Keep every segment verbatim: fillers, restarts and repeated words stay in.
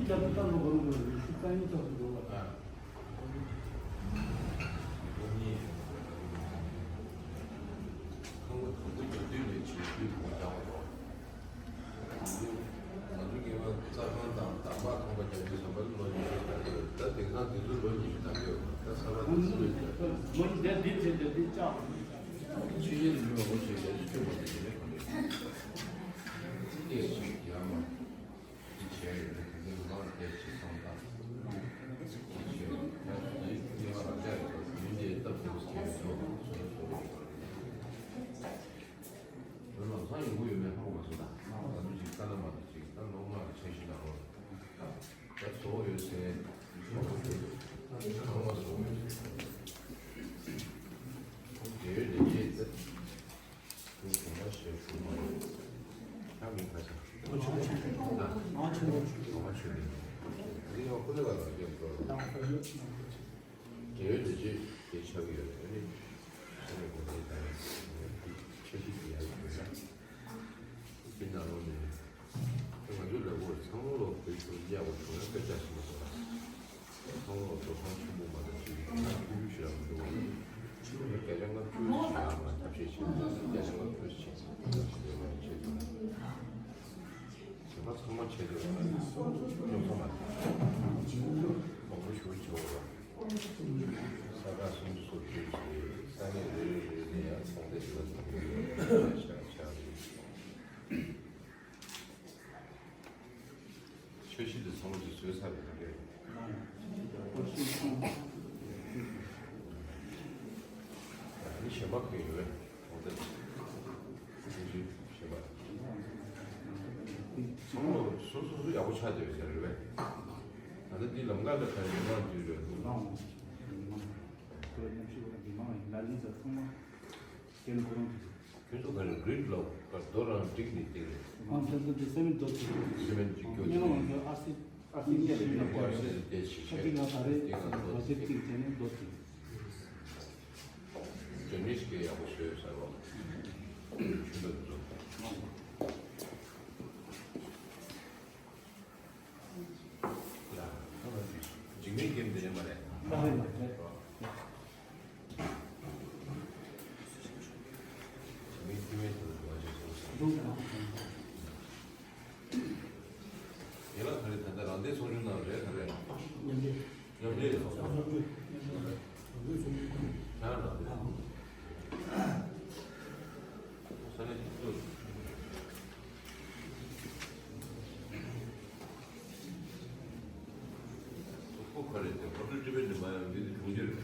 ལམ་སང་ཡོང་གི་ཡོད་མེད་ཧ་གོ་མ་སོང་ད། ང་ཚོ་ཅིག་ལྟ་ན་མ་གཏོགས་ཅིག་ད་ལོ་ལྔ་གི་འཆར་གཞི་ནང་ལོགས་ད་བཟོ་ཡོད་ཟེར་ཧ་གོ་མ་སོང་། འབྲེལ་ཡོད་ལས་བྱེད་ད་དུང་གོང་མ་ཞེས་ཞུ་མ་ཡོད། ཁྱང་མིང་ག་ཚོད། ཨ་ཆོས་ཆོས་ཨ་ཆོས་ཨ་ཆོས་ལས། འདི་ཡང་ཁོ་ལས་ཀ་ལ་སྐྱོན་འགྲོ། འབྲེལ་ཡོད་ལས་བྱེད་དེ་ཆགས་ཀྱི་ཡོད་རེད། ཨ་ནི་ས་གནས་གོང་འཕེལ་དང་འཆར་གཞི་དེ་ཡར་ཡོད་ན། དེ་ནང་ལོགས་ནས་ང་ཚོའི་ལས་ཁུངས་ཚང་མ་ལོ་བོད་ཁྱོན་ཡག་པོ་བྱུང་ན་སྐད་ཆ་ཞིག་མ་གཏོགས་ཚང་མ་ལོ་སྤྲོ་ཚང་ཆེན་པོ་མ་གཏོགས་ཅིག་ཐུགས་རྒྱུས་ཞེ་དྲག་མི་འདུག་བ། བརྒྱ་ཆ་ལྔ་བཅུ་ཞིག་ཡར་མར་ཐབས་ཤེས་བྱས་ནས་བརྒྱ་ཆ་ལྔ་བཅུ་ཞིག་བྱས་ནས་ཐབས་ཤེས་ལས་མ་བྱས་ཐུབ་ན། བྱེད་པ་ཚང་མ་བྱས་ཏེ་རྙོག་ཚ་མ་མང་པོ་ཞུ་བྱེད་འོ། ས་ཁག་སུམ་ཅུ་སོ་བདུན་གྱི་ས་གནས་རེ་རེ་རེ་ནས་ཡང་ཚོགས་སྡེ་ཞིག་ལ་འཛུལ་ནས་ཡོད་ཤག་ཆགས་རེད། འཆར་གཞི་དེ་ཚང་མ་ཅིག་བཟོས་ཚར་རེད་དམ་རེད། ཨ་ནི་གཞན་པ་གང་ཡོད་རེད། གྲོང་རྡལ་ཐོན་སྐྱེད་གཞན་པ། ཚང་མ་སོ་སོ་སོ་ཡག་པོ་ཆགས་བསྡད་ཡོད་ས་རེད་པས། ད་ལྟ་འདི་ལམ་ཁ་ལ་ག་རེ་མང་དུ་ཡོད་འདུག་ཁྱོད་ཚོ་ག་རེ་གྲིབ་ལོག་ག་རྡོ་རང་བསྒྲིགས་ནས་བསྡད་རེད། ཨང་ཐེར་ཐེར་དེ་སེ་མེན་རྡོ་གཅིག་སེ་མེན་གཅིག་སྐྱོ་ཉེ་ལོ་ང་ཚོའི་ཨར་སི་ཨར་སི་གཉིས་ལས་ཡིན་ན་ཨར་སི་དེ་ཆེ་ཤ་གི་ང་ད་རེས་དེ་ང་ཚོ་བ་ཆེ་གཅིག་བྱས་ནས་རྡོ་གཅིག་ཇོ་ནིས་ཀྱི་ཡག་པོ་བཟོས་ཟེར་བ། ཆུ་འདབས་བཟོ། འཇིགས་མེད་ཀྱི་འདི་ཡིན་པ་རེད། འཇིགས་མེད་ཀྱི་མེད་དུ་འགྲོ་བ་ཞིག་བཟོ། ཡན་ལག་ག་རེ་ད་ལྟ་རང་བདེ་ཚོགས་ཆུང་ནང་རེད་ག་རེ། མཉམ་འབྲེལ་ཚོགས་ཆུང་། ཁྱེད་རང་རང་བདེ། ས་གནས་སྤྱི་ཚོགས། ཁོ་ག་རེ་དེ་ཁོ་ཚོའི་ཊི་བི་ནས་མ་ཡོང་འདི་དེ་གྲོང་ཁྱེར།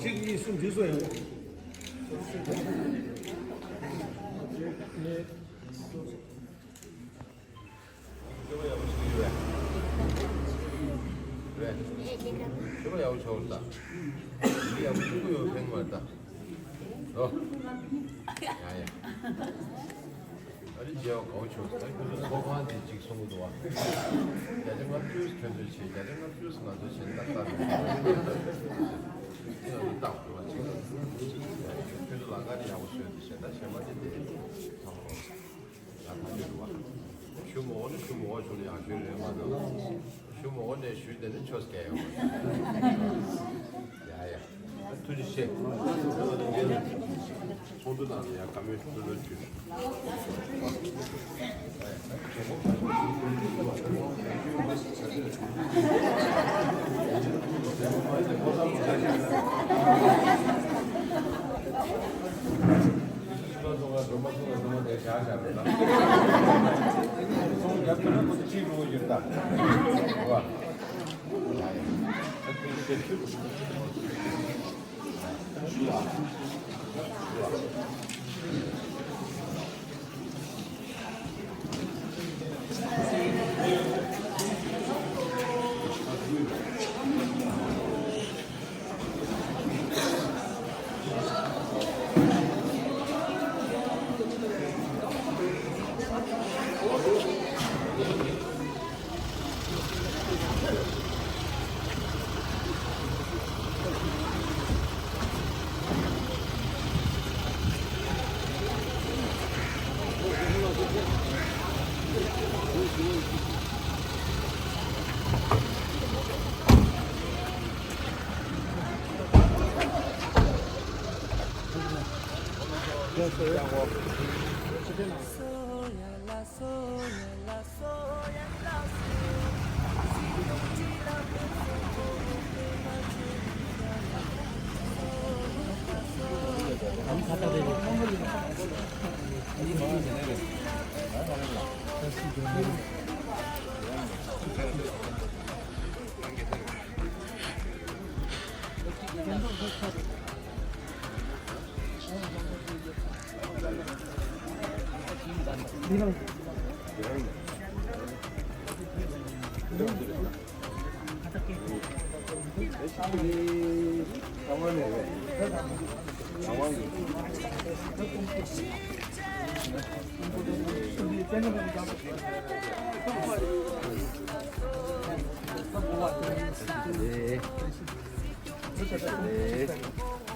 གཅིག་གཉིས་གསུམ་བཞི་སོ་ཡང་། སྤྱོད་པ་ཡག་པོ་ཞིག་ཡོད་རེད། རེད། སྤྱོད་པ་ཡག་པོ་བྱུང་ད། མི་ཡག་པོ་ཞིག་ཡོད་ཕན་མ་ད། ལོ། ཡ་ཡ། ཨ་རི་རྒྱལ་བ་གའུ་ཆོས་ད་ཁྱོད་ཚོ་ཚོགས་ཁང་དེ་གཅིག་གསུང་གི་འདུག་བ། བརྒྱ་ཆ་ལྔ་བཅུ་ཁྱོད་ཚོས་བྱེད། བརྒྱ་ཆ་ལྔ་བཅུ་ང་ཚོས་བྱེད་ད་ལྟ་རེད། ཁྱོད་ཚོ་ལ་དགའ་བ་ཅིག་ཁྱོད་ཚོ་ལ་དགའ་ནས་ཡག་པོ་བཟོས་ཏེ་བྱེད་ད་གཞན་པ་དེ་དེ་ཚང་མ་ལོ། ང་ཐག་ཆོད་འདུག་བ། ཞུ་མོ་ནི་ཞུ་མོ་བྱུང་ནས་ཡག་ཤོས་རེད་མ་གཏོགས། ཞུ་མོ་ནས་ཞུས་དེ་ནི་ཆོས་སྐལ་ཡོང་བ། ཡ་ཡ། ཐུགས་རྗེ་ཆེ། ཚོགས་འདུ་ནང་ནས་ཡང་བཀའ་མོལ་ཐུགས་ལ་ཞུ།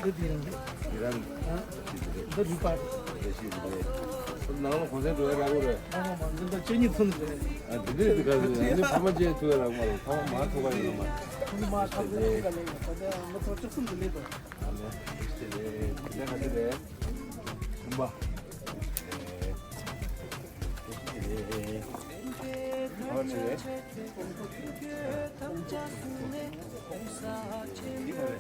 འདི་དེ་རང་རེད། དེ་རང་། འདི་རུས་པ་རེད། རེད་ཤི་རེད། ནང་ལ་གོང་ཚད་འགྲོ་ཡ་རག་གོ་རེད། ཨ་མ་མ་འདི་འདྲ་ལྕེ་གཉིས་ཚུན་རེད། ཨ་འདི་འདྲ་འདི་ག་རེད། ཨ་ནི་ཕ་མ་ལྕེ་ཐུ་ཡ་རག་མ་རེད། ཕ་མ་མ་ཐུ་ག་ཡོད་མ་རེད། ཕ་མ་མ་ཐུ་ག་ཡོད་མ་རེད། ད་ལྟ་མི་ཚོ་བཅུ་གསུམ་དུ་སླེབས་དང་། ཨ་ནི་རེད་ཤི་རེད། དེ་འདྲ་ག་ཚད་རེད། བུམ་པ། རེད་ཤི་རེད། ཨ་ཆེ་རེད།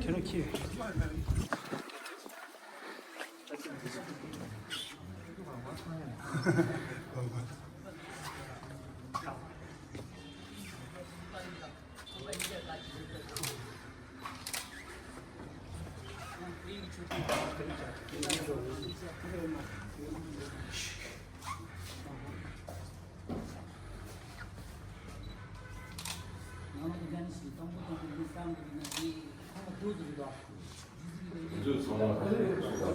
ཁྱེད་རང་ཁྱེད། ཚོས་ཚང་མ་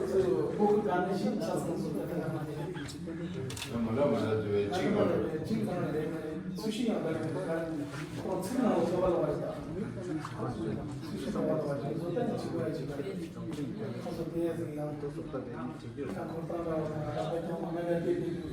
ཚོས་ཕོ་ཁུ་ག་ནས་ཤིང་ཆ་ཚང་ཚོ་ད་ལྟ་མ་རེད། མ་འདྲ་མ་འདྲ་དུ་བའི་གཅིག་མ་རེད། གཅིག་གང་རེད། ཚུལ་ཤིང་ཡང་ག་རེ་ག་རེ་ཁོང་ཚིག་ནང་ལ་ཚོ་བ་ལ་བ་རེད། ད་ཚུལ་ཤིང་ལ་བ་ལ་བ་རེད། ཚོ་ད་ནི་གཅིག་པ་གཅིག་པ་རེད། ཁོང་ཚོ་དེ་ཡ་ཟིག་ཡང་ད་ཁོང་ཏང་ལ་བ་ད་ཁོང་མ་ན་ཡ་དེ་དེ།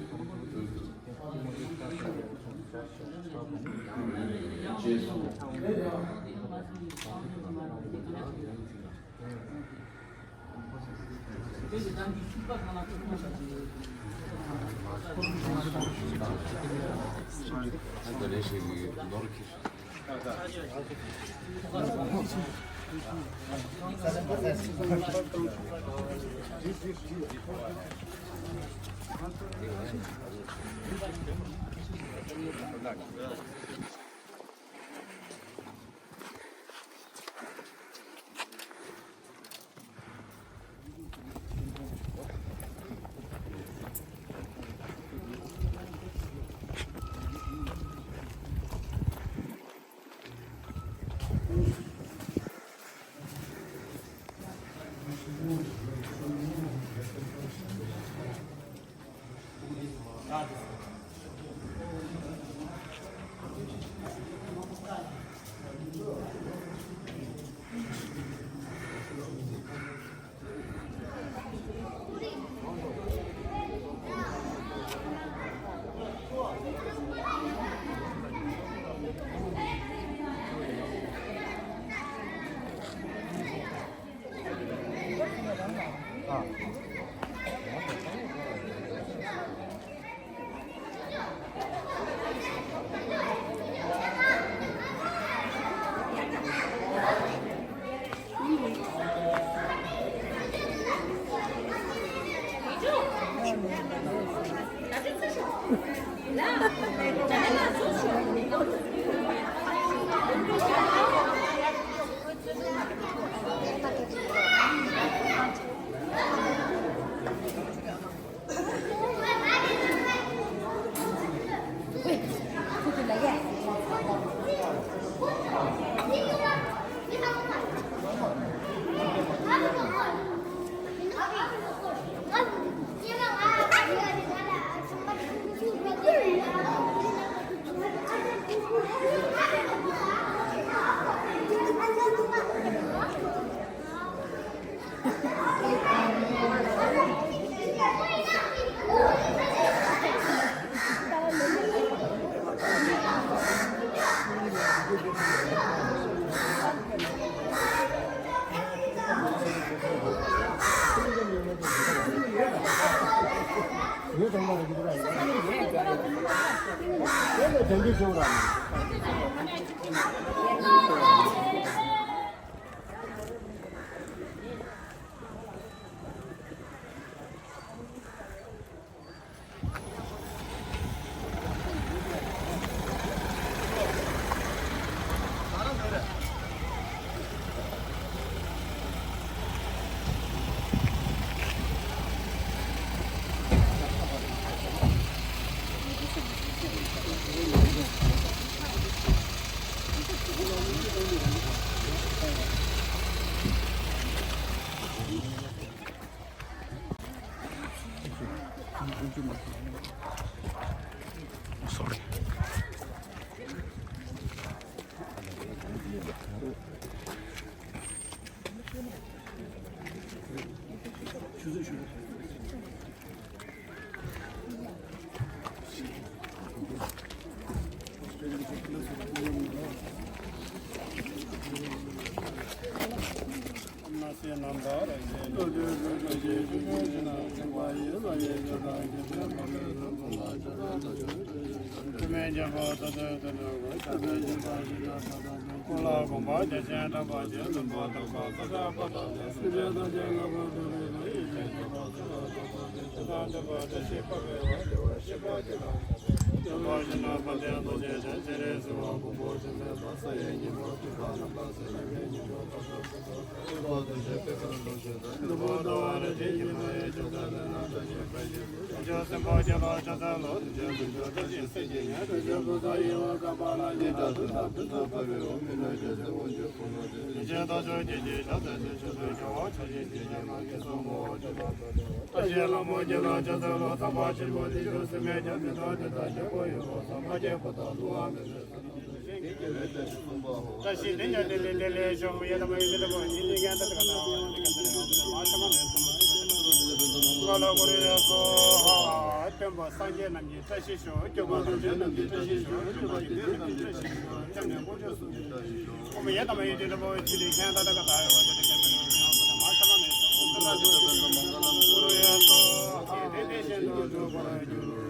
Sorry. བཀྲ་ཤིས་ལྷ་མོ་རྒྱལ་ལ་ཕྱག་འཚལ་ལོ། ཚངས་པ་ཆེན་པོ་དེ་ཞུ་སྲིད་མེད་ཀྱང་། དེ་དག་དེ་དག་ཞེས་པོ་ཡོད་པ། ཚངས་པ་རྒྱལ་པོ་དང་ཀླུ་དབང་མི་བཀྲ་ཤིས་དེ་ཉིད་དེ་ལས་དེ་ལས་བྱུང་། ཡེ་དམ་ཡེ་དེ་ལ་བོ་ཉིད་ཉིད་ཀྱང་དེ་དག་ལ་བ་དེ་ག་དེ་ལ་མ་ཆ་མ་ནས་སོ་ཧ། སྟོན་པ་སངས་རྒྱས་རྣམས་ཀྱི་བཀྲ་ཤིས་ཤོག་སྐྱོབ་པ་ཐམས་ཅད་རྣམས་ཀྱི་བཀྲ་ཤིས་ཤོག་སྐྱོབ་པ་ཡི་དེ་རྣམས་ཀྱི་བཀྲ་ཤིས་ཤོག་སྐྱབས་གནས་དཀོན་མཆོག་གསུམ་གྱི་བཀྲ་ཤིས་ཤོག་ཨོཾ་ཡེ་དམ་ཡེ་དེ་ལ་བོ་ཡེ་དེ་ལས་ཀྱང་དེ་དག་ལ་བ་དེ་ག་དེ་ལ་མ་ཆ་མ་ནས་སོ་ཧ། དེ་དེ་བཞིན་དུ་འགྲུབ་པར་འགྱུར།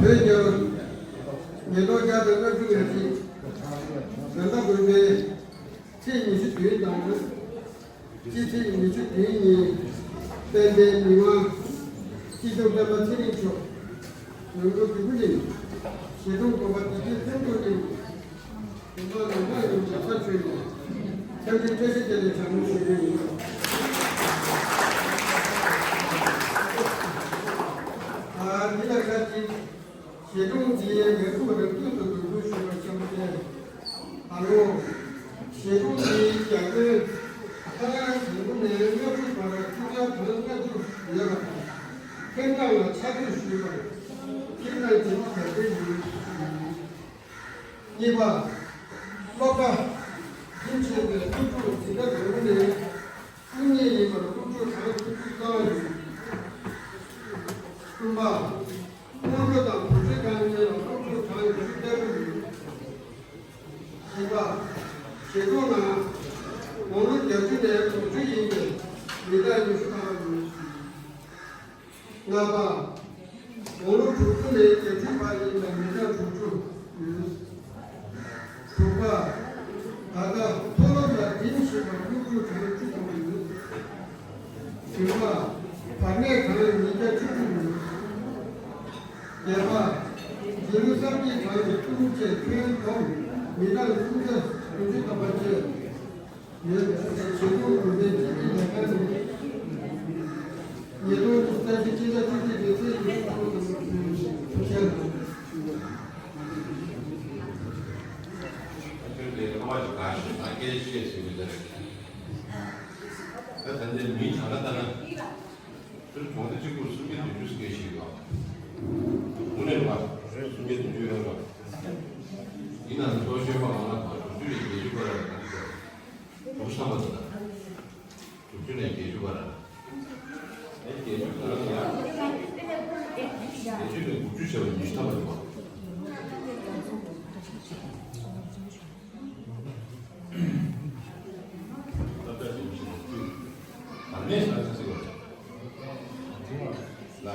བོད་རྒྱལ་ལོ་ཉིས་སྟོང་བརྒྱ་དང་ལྔ་བཅུ་ང་གཅིག་བོད་ཟླ་དགུ་པའི་ཚེས་ཉི་ཤུ་བདུན་དང་། སྤྱི་ཚེས་ཉི་ཤུ་བདུན་ཉིན་དཔལ་ལྡན་མི་དབང་སྐྱིད་སྡུག་སྤེན་པ་ཚེ་རིང་མཆོག་ལུང་ཁུག་འབྲི་གུ་གླིང་ཞལ་གདོང་དགོན་པ་བདེ་སྐྱིད་ལྷུན་གྲུབ་གླིང་དགོན་པ་ནང་པ་ཡོངས་ཀྱི་ས་ཆོས་ཀྱི་འཚམས་འདྲིའི་བཀྲ་ཤིས་བདེ་ལེགས་གྲངས་མེད་ཞུ་རྒྱུ་ཡིན། ཨ། འདི་ལ་ཁ་ཅིག་ཞལ་གདོང་འདིའི་ལས་ཁུངས་རང་སྐྱོང་དུ་འགོད་སྐུལ་ཞུ་བར་འཚམས་ཏེ། ཨ་ལོ། ཞལ་གདོང་འདིའི་རྒྱ་སྒོའི་ཁ་རང་དང་པོ་ནས་ལྔ་བཅུ་བར་ཁྱིམ་ཚང་གྲངས་ལྔ་བཅུ་ཡོད་པ་དང་། ཁྱིམ་ཚང་ལ་ཕྱག་ཕུལ་ཞུས་པར་ཁྱིམ་ཚང་བྱེད་སྒོ་གལ་ཆེ་ཡིན། གཉིས་པ། སློབ་གྲྭ་རྒྱུན་ཆད་པའི་སློབ་ཕྲུག་འཛིན་གྲྭ་དང་པོ་ནས་དངུལ་གཉེར་ཡིན་པར་སློབ་ཕྲུག་གྲངས་བཅུ་གསུམ་ཡོད། གསུམ་པ། སྔོན་འགྲོ་དང་བུ་ཁྲིད་ཁང་གཉིས་ལ་སློབ་ཕྲུག་གྲངས་ཉི་ཤུ་རྩ་དྲུག་ཡོད། བཞི་པ། ཞལ་གདོང་ནང་དགུང་ལོ་བརྒྱད་ཅུ་ནས་དགུ་བཅུ་ཡིན་པའི་མི་གྲངས་ཉི་ཤུ་ལྷག་ཡོད། ལྔ་པ། དགུང་ལོ་དྲུག་ཅུ་ནས་བརྒྱད་ཅུ་བར་ཡིན་པའི་མི་གྲངས་དྲུག་ཅུ་ཡོད། དྲུག་པ། ད་ལྟ་མཐོ་སློབ་ལ་འགྲིམ་བཞིན་པ་སློབ་ཕྲུག་གྲངས་བཅུ་དྲུག་ཡོད། བདུན་པ། བར་གནས་གྲངས་ཉིས་བརྒྱ་བཅུ་དྲུག་ཡོད། བརྒྱད་པ། རྒྱལ་གླུ་གསར་བརྗེའི་གྲངས་ཀྱི་ཀུན་བཅས་ཁྱོན་བསྡོམས་མི་གྲངས་སུམ་བརྒྱ་བདུན་ཅུ་ཐམ་པ་བཅས། ཡོད་པའི་ཞལ་གདོང་དགོན་པའི་སྤྱི་བདེ་ལས་ཁང་ནས་ཉིས་སྟོང་ཉི་ཤུ་རྩ་བཞི་སྤྱི་ཟླ་བཅུ་གཅིག་པའི་ཚེས་ཉི་ཤུ་དྲུག་ཉིན་ཐུགས་བཞེས་གནང་། ཁྱོད་ཀྱིས་ཁ་པར་ཞིག་བཏང་ཞིག་ད་སྐད་ཆ་བཤད་ཟིན་པའི་ཟེར། ད་ད་ལྟའི་མིའི་གྲངས་ཀ་ལྟར་ན། ཁྱོད་གྲོང་སྡེ་གཅིག་པུར་སུམ་བརྒྱ་བདུན་ཅུ་སྐད་ཞིག་ཡོད། དངོས་གནས་རེད་པ། སུམ་བརྒྱ་བདུན་ཅུ་ཡོད་རེད་པ། ཡིན་ནའང་གཙོ་ཆེ་བ་གང་ལ་དྲུག་ཅུ་ནས་བརྒྱད་ཅུ་བར་ལ་གང་ཞིག་ཡོད། དྲུག་ཅུ་ཐམ་པ་དང་། དྲུག་ཅུ་ནས་བརྒྱད་ཅུ་བར། ཨེ་བརྒྱད་ཅུ་ག་རེ་ཡ། བརྒྱད་ཅུ་ནས་དགུ་བཅུ་བྱས་པ་ཉི་ཤུ་ཐམ་པ་འདུག་པ། ད་ལྟ་ཞིག་ཞིག་བར་གནས་སུ་ལ་ཚིག་ཚིག་པ་རེད། ལ།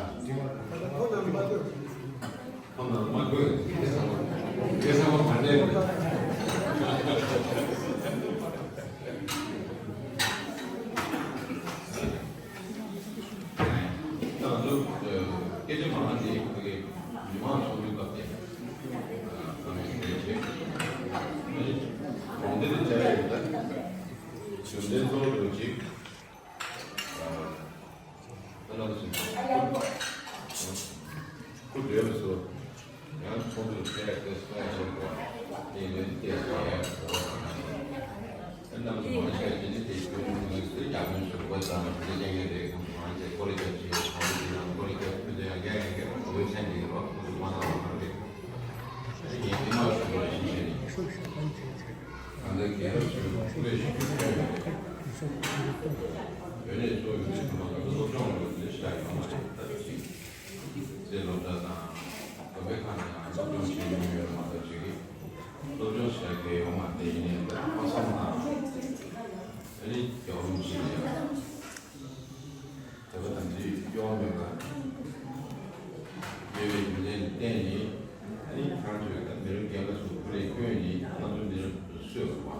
ཁོང་རྣམས་མ་དགོས། སྐལ་བཟང་པ། སྐལ་བཟང་པ་བར་གནས་རེད། ད་ང་ཚོ་སྐད་ཆ་མང་ང་དེ་ཕ་གི་མི་མང་ཚོགས་འདུའི་སྐབས་དེ་བཀའ་མོལ་ཞུ་ཡས་བྱས། ཨ་ནི་གྲོང་སྡེ་དེ་བཅར་ཡས་ཡོད་ད། གྲོང་སྡེ་གཙོ་བོ་དེ་གཅིག་ཨ་ལགས་སོ། སྐུ་བགྲེས་པ་ཚོ་ཡང་ཚོགས་འདུར་ཕེབས་ཏེ་གསུང་བཤད་དགོས། དེ་ཡིན་དུས་དེ་ཡང་དགོས་པ་དང་། ཨ་རྣམ་ཚོ་མང་ཆེ་དེ་ནི་དེ་བོད་མི་རིགས་ཀྱི་རྒྱ་མིའི་ཞུ་སྒོ་དང་དེ་སྐད་ངན་རེད། མང་ཆེ་ཀོ་རི་རྒྱབ་ཀྱི་ཡོད། གང་རེད་ཡང་ཀོ་རི་རྒྱབ་ཁུལ་དུ་ཡང་རྒྱ་ཡང་རྒྱ་བོད་ཚན་འདི་རོགས་ཁུལ་དུ་མ་གནང་བ་མ་རེད། ཨ་ནི་ངས་དེ་མ་ཞུ་བར་ཞུ་བྱས་ནས། ང་ཚོའི་རྒན་རབས་ཚོས་སྐུ་ལས་ཞིབ་ཏུ་བསྐྱོན་ཡོད་རེད། བོད་ནས་གཙོ་བོ་ཡོད་ཚད་ཚང་མ་ལ་སློབ་སྦྱོང་ལ་ཡོད་ཚད་ཞེ་དྲག་ཡོད་མ་རེད། ད་ཅིག་རྩེ་སློབ་གྲྭ་དང་དགོན་པའི་ཁག་ནས་ཡང་སློབ་སྦྱོང་བྱེད་མྱོང་ཡོད་མ་གཏོགས་ཅིག་སློབ་སྦྱོང་བྱེད་མཁན་ཡོད་མ་རེད། ཡིན་ནའི་ད་ཁ་སང་དང་ཨ་ནི་རྒྱལ་བ་རིན་པོ་ཆེ་ལ་ཡང་དད་པ་དམ་ཚིག་གཡོ་བ་མེད་པ་ཡོད་པའི་རྒྱུ་མཚན་ལ་བརྟེན་ནས། ཨ་ནི་ཁོང་ཚོས་ད་མི་རབས་རྒན་པ་ཚོ་སྐུ་ལས་བསྐྱོན་ནས་ང་ཚོ་མི་རབས་གསོས་པ།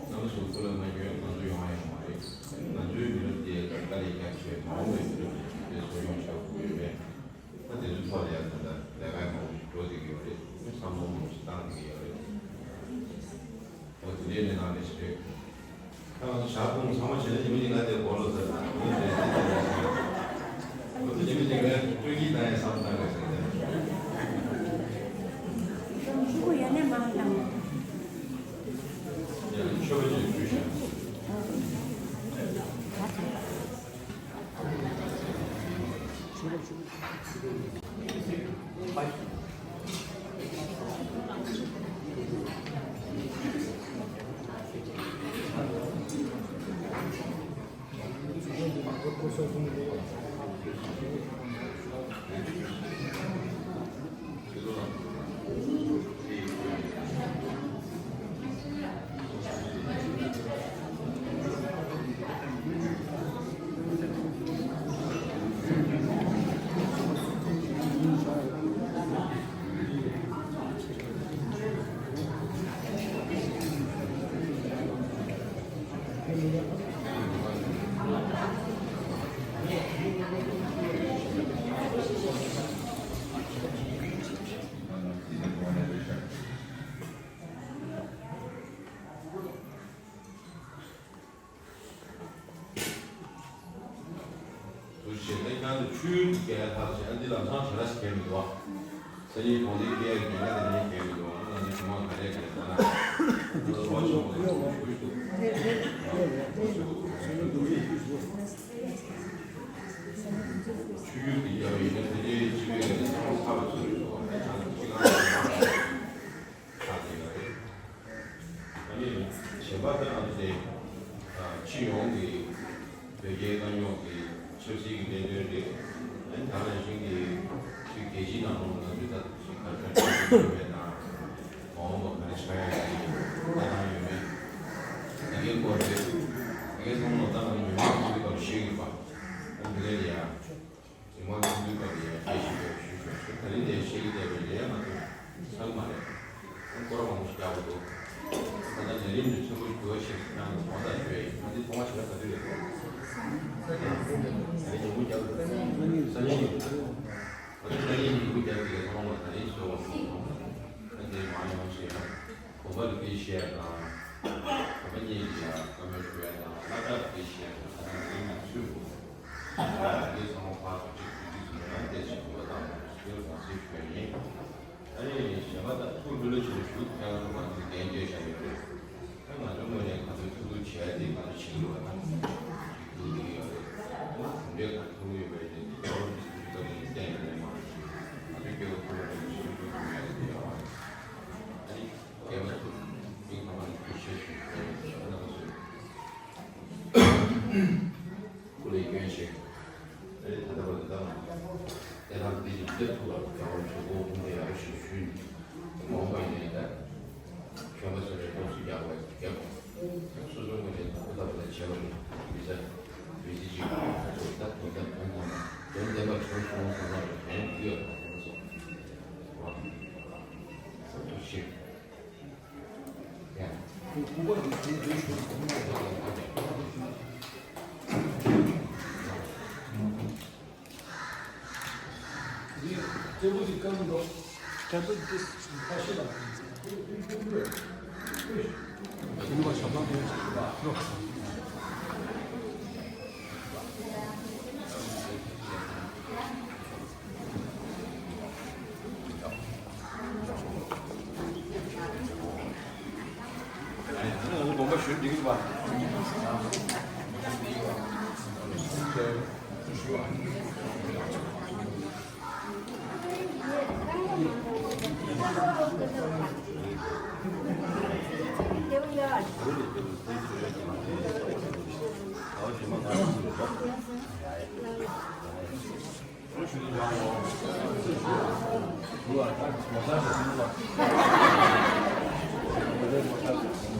རྣམ་པ་ཚོ་སྐུ་ལས་མ་བསྐྱོན་ང་ཚོ་ཡོང་བ་ཡོང་མ་རེད། ང་ཚོའི་མི་རབས་དེ་ལ་དཀའ་ལས་རྒྱག་བྱས་མ་འོངས་པའི་མི་རབས་དེ་གསོ་སྐྱོང་བྱ་དགོས་ཡོད་པས། ད་དེ་ཚོའི་ཐོག་ལ་ཡང་ད་ལྟ་ལས་ཀ་མང་པོ་ཞིག་འགྲོ་བསྡད་ཀྱི་ཡོད་རེད། བསམ་བློ་མང་པོ་ཞིག་བཏང་བསྡད་ཀྱི་ཡོད་རེད། འོ་དེ་འདྲའི་གནས་སྟངས་རེ་ཞིག་རེད། ད་ང་ཚོ་ཞག་ཐུང་ཚང་མ་བྱས་ན་ཉི་མ་གཅིག་ང་དེ་གོ་ལོ་ཟེར་ན་ཉི་མ་གཅིག་ང་དེ་ལ་ཞིག་ང་ཚོ་ཉི་མ་གཅིག་ང་སྤྲོ་སྐྱིད་བཏང་ཡས་བསམ་བཏང་གི་ཟེར་ཏེ། ཕྲུ་གུ་ཡ་ནས་མ་ཡང་ཡ་མཆོད་པ་ཅིག་ཕུལ་ཤག་དུ་བྱས་ཏེ་ཁྱེད་རང་ཚོ་ཆུ་རྒྱལ་ཐག་བྱས་ན་འདི་ལམ་སང་བྱ་ར་ཞིག་གས་མི་འདུག་བ། སང་ཉིན་གོང་དེ་སྐད་རྒྱལ་ན་དེ་ནས་གས་མི་འདུག་བ། ང་ཚོ་ཇོ་མོ་ག་རེ་གས་ད་ན་ང་ཚོ་བ་ཆུང་བ་ཆུ་ཆུ་འདུག་ཆུ་རྒྱུད་དེ་རྒྱལ་བ་ཡིན་ན་དེ་འདྲའི་སྤྱི་པའི་ལས་ཚང་མ་ཚར་བའི་ཚོད་རེད་འདུག་བ། ད་ཆ་ཚང་གཅིག་ལ་ཆགས་བསྡད་ཡོད་རེད། ཨ་ནི་གཞན་པ་ལྟར་ཨ་ནི་དེ་སྤྱི་ཡོངས་ཀྱི་བོད་རྒྱའི་དཀའ་རྙོག་གི་ཆབ་སྲིད་ཀྱི་གནད་དོན་རེད། ཨ་ནི་ད་ག་ནང་བཞིན་གྱི་ཅིག་རྒྱལ་སྤྱིའི་ནང་ལོགས་ལ་ང་ཚོས་ད་ཅིག་ག་རེ་ཆགས་ཡོད་མེད་དང་། མ་འོངས་པ་ག་རེ་ཆགས་ཡ་ཡོད་མེད་ལྟ་སྟངས་ཡོད་མེད། དེ་གའི་སྐོར་རེད། དེ་གའི་ཚང་མ་ལ་ད་ང་ཚོ་མི་མང་ཚོའི་སྐོར་བཤད་ཀྱི་ཡོད་པ། ཨ་ནི་འདི་གའི་ལ་ཡ། ཉི་མ་ཐུང་ཐུང་སྐབས་ལ་ཡང་སྐད་ཆ་ཞིག་ཞུས་ཞུས་ཞུས། ད་རིང་དེ་བཤད་ཀྱི་བསྡད་པའི་ལས་མ་ཐུབ་ཚར་གི་མ་རེད། སྐོར་མང་པོ་ཞིག་རྒྱག་དགོས་འདུག་ད་ལྟ་ལས་རིམ་དེ་ཆེན་པོ་ཞིག་འགྱུར་བ་ཞིག་ཡང་དགོངས་དག་ཞུ་ཡ་ཡིན། ད་འདི་ཚོང་བ་བྱེད་ཡ་ག་དུས་རེད། ད་རིང་ཉིན་མོ་རྒྱག་དགོས། སང་ཉིན་ཡིན། ད་ལྟ་སང་ཉིན་ཉིན་མོ་རྒྱག་དེ་གའི་ཚོང་བ་ད་རིང་བཟོས་པ་སོང་། ད་འདི་མ་ཡོང་ཞེས་ཡང་གོམ་པ་རིག་པའི་བཤད་ཡ་དང་། གོམ་པ་གཉིས་ཀྱི་ཡང་བཀའ་མོལ་ཞུ་ཡ་དང་། བླ་གྲྭ་རིག་པའི་བཤད་ཡ་དང་། ད་ལྟ་འདི་ང་ཚོས་དགོས། ཨ་ནི་ཚང་མ་ཕར་ཚུར་གཅིག་གིས་གཅིག་གིས་མེད་ན་བལྟས་ཤིག་འདུག་པ་དང་། དེར་དགོངས་སེལ་ཞུ་ཡ་ཡིན། ཨ་ནི་གཞན་པ་དང་ཐུགས་ལྷོད་ལྷོད་བྱས་ནས་བཞུགས། ཁྱེད་རང་ཚོ་ང་ཚོའི་འགན་བཞེས་བཞག་ཡོད་རེད། ཨ་ང་ཚོའི་ངོས་ནས་ག་ཚོད་ཐུབ་ཐུབ་བྱས་ཏེ་ང་ཚོ་བྱེད་ཀྱི་ཡོད་པ་དང་། ཐུབ་ཐུབ་ཡོད་རེད། ཨ་ག་འདྲའི་ག་ཐུབ་ཡོད་པའི་རེད་དེ། ཨོ་ནི་ཐུབ་ཐུབ་ཀ་ནས་བསྟན་ཡོད་རེད་མ་གཏོགས། ང་ཚོའི་སྐྱེ་བོ་ཐུབ་པ་རེད། ཞིག་ཐུབ་ཐུབ་ཡོད་རེད་དེ་ཡོད་པ་རེད། ཨ་ནི་སྐྱེ་བ་ཐུབ་མིང་ཚང་མ་ནས་ཐུགས་རྗེ་ཆེ་ཞུ་ཡོད་རེད། ཨ་ན་ཚོས། སྐུ་ལས་སྐྱོན་ཆེ། ཨེ་ད་ལྟ་བར་དུ་ད་ང་དེ་དང་འདི་ཡིན་འདེབས་ཐུབ་པར་རྒྱལ་བ་ཇོ་བོ་སྐུ་ཕྲེང་ཡག་པོ་ཞིག་ཞུས་ནས། མ་འོངས་པ་ཡིན་ནའི་ད་གཞོན་པ་ཚོ་ལས་ཐོག་སུ་རྒྱག་པ་རྒྱག་དགོས། སོ་སོའི་ངོས་ནས་ད་ལྟ་བར་དུ་བྱས་པ་རེད། མི་ཚེ་མི་ཚེ་གཅིག་ད་དོན་དམ་དོན་དམ་དོན་ལྡན་པ་བྱུང་སོང་བསམ་པ་རེད། དོན་ཡོད་ད་དེ་ཚོ་བ་ཐུགས་རྗེ་ཆེ།